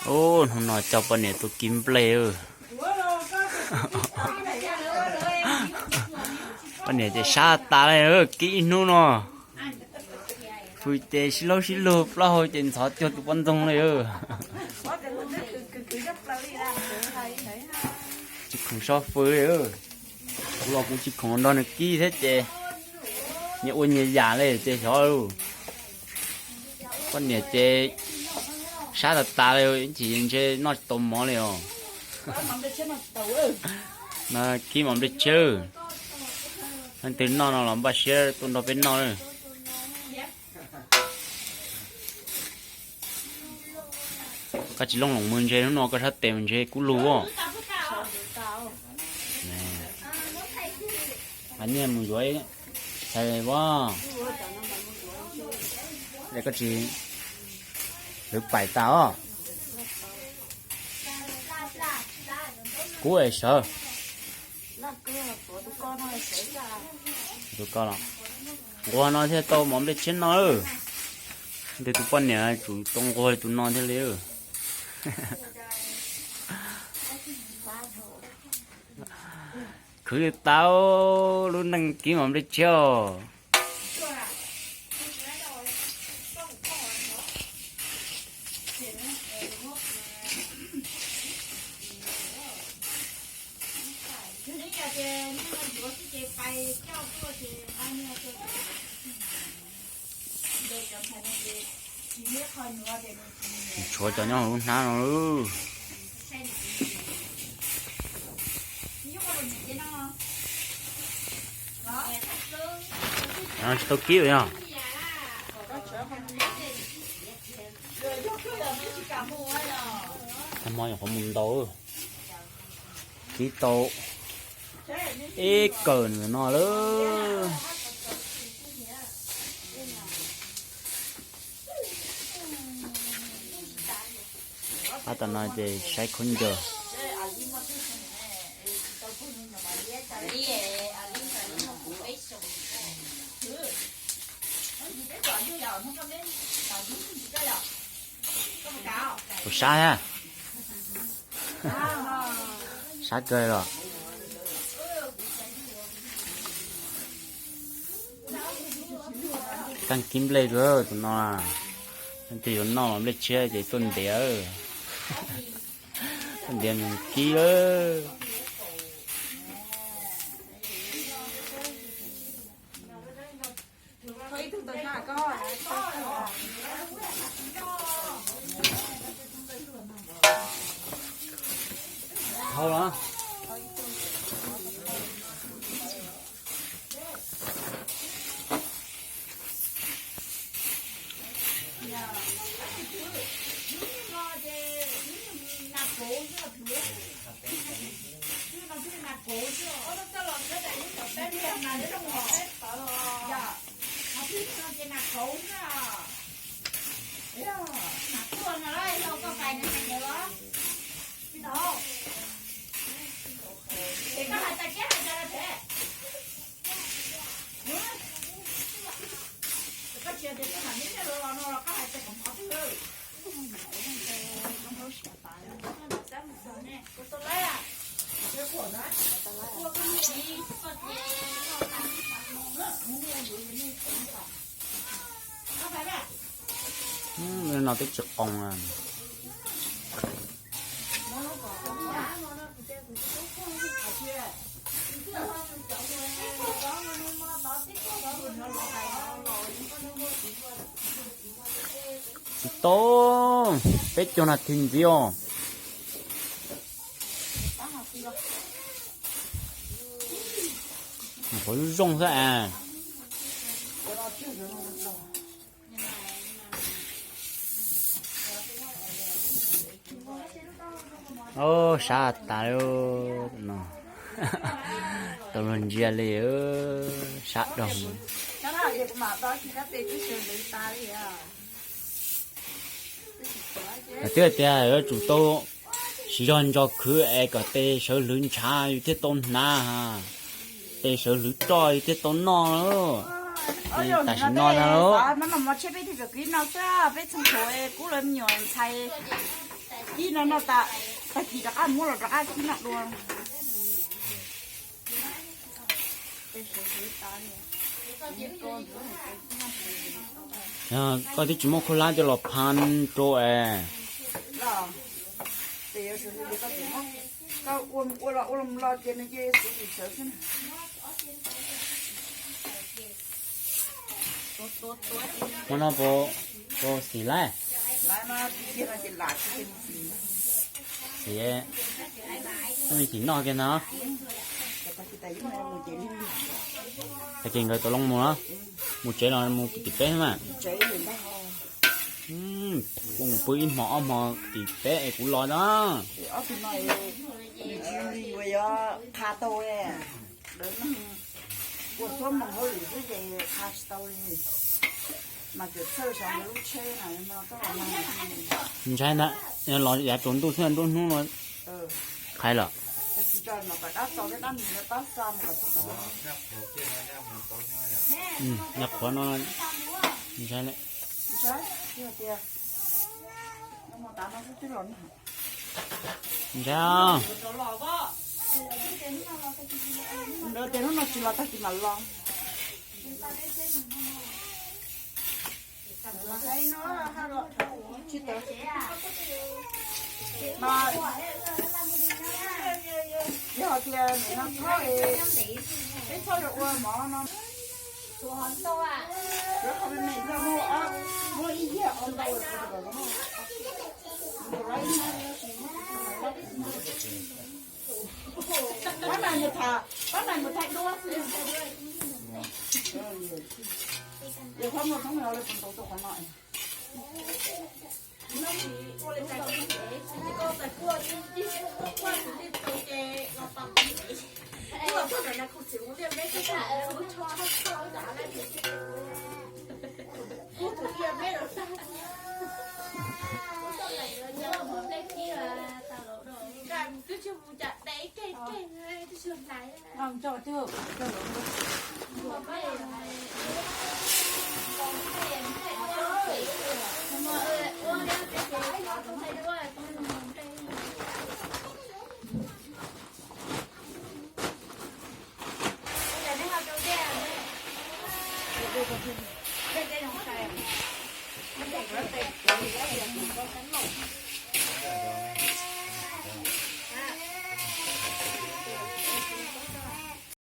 Ub, hnub no coj poj niam tuaj kib nplej. Poj niam ces sab tas li, kib ib hnub no. Fws ces sib laub sib lug, plaub hau ces ntxhov cuag tus poj ntxoog li. Tsis khoom so fws li. Kuv los kuv tsis khoom nrog nws kib thiab ces nyias ua nyias yam li ces xyov. Poj niam ces sab tas tas li, ib chim ntshe noj tsis tau mov li os. No kib mov nplej tshiab. Leej twg noj no los npaj siab tuaj nrog peb noj. Koj tsis looj loos mus ntshe hnub no koj sab tes mus ntshe kub lug. Hais nyiaj mus yuav ib txhais as, es koj tsis lwv paim tas os. Kub es sawv. Nquag no thiaj tau mov nplej tshiab no. Ntawm tus poj niam tsum tau nquag tus no thiaj li. Khwv tau lub neej kib mov nplej tshiab os. Tshuav cov nyob hauv lub hnab no. Tsis tau kib yog. Tag hmo nyuam qhuav mus ntaus, kib tau ib kawm nws no lawm. Tab tom no ces saib khaub ncaws. Tus sab thiab. Sab kawg los. Kaaj kib nplej tus no, leej twg yuav noj los nplej tshiab ces tuaj ntiav, tuaj ntiav nws kib lawm. Thau los. No twb tsis qoos. Tsis tau, peb caug nas this ntxiv os. Qhuav zoo xwb as. Sab tas li no, tau luag ntsia li, sab dhau. Twb tias yuav tsum tau siv zog ntso khwv es kom tes sawv hlwv ntshav yus thiaj tau hnav, tes sawv hlwv roj yus thiaj tau noj. Tam sim no na, peb txheej thaum kub lawv me nyuam ntxhais Kib no noj tas, tag kis rov qab muab los rov qab kib noj dua. Koj twb tsis muaj khaub hlab coj los phab rau es. Koj ua ua los ua los los ces nws cia xwb xwb xwb na. Hmo no puas, puas xis lawm? Xis, xim noj kiag ntag. Tag kis nkawd tau loo mus, mus tsev los mus tim peb mas. Kuv mus pw ib hmo ob hmo tim peb es kuv los na. Ntshai ntag, los yav tsaus ntuj xwb nruab hnub no qhais lawm. Nyaj qhuav no ntshai lawm. Ntshai. Ntawd tias hnub no tsis los tag kis mam los. Yog tias nim no txhob, peb txhob ua mov no. Muab ib yam ntau. Pab nais mus tham, pab nais mus thaij duab xwb. Yog pab muaj thoob no lawv puas ntaus tau qhov no.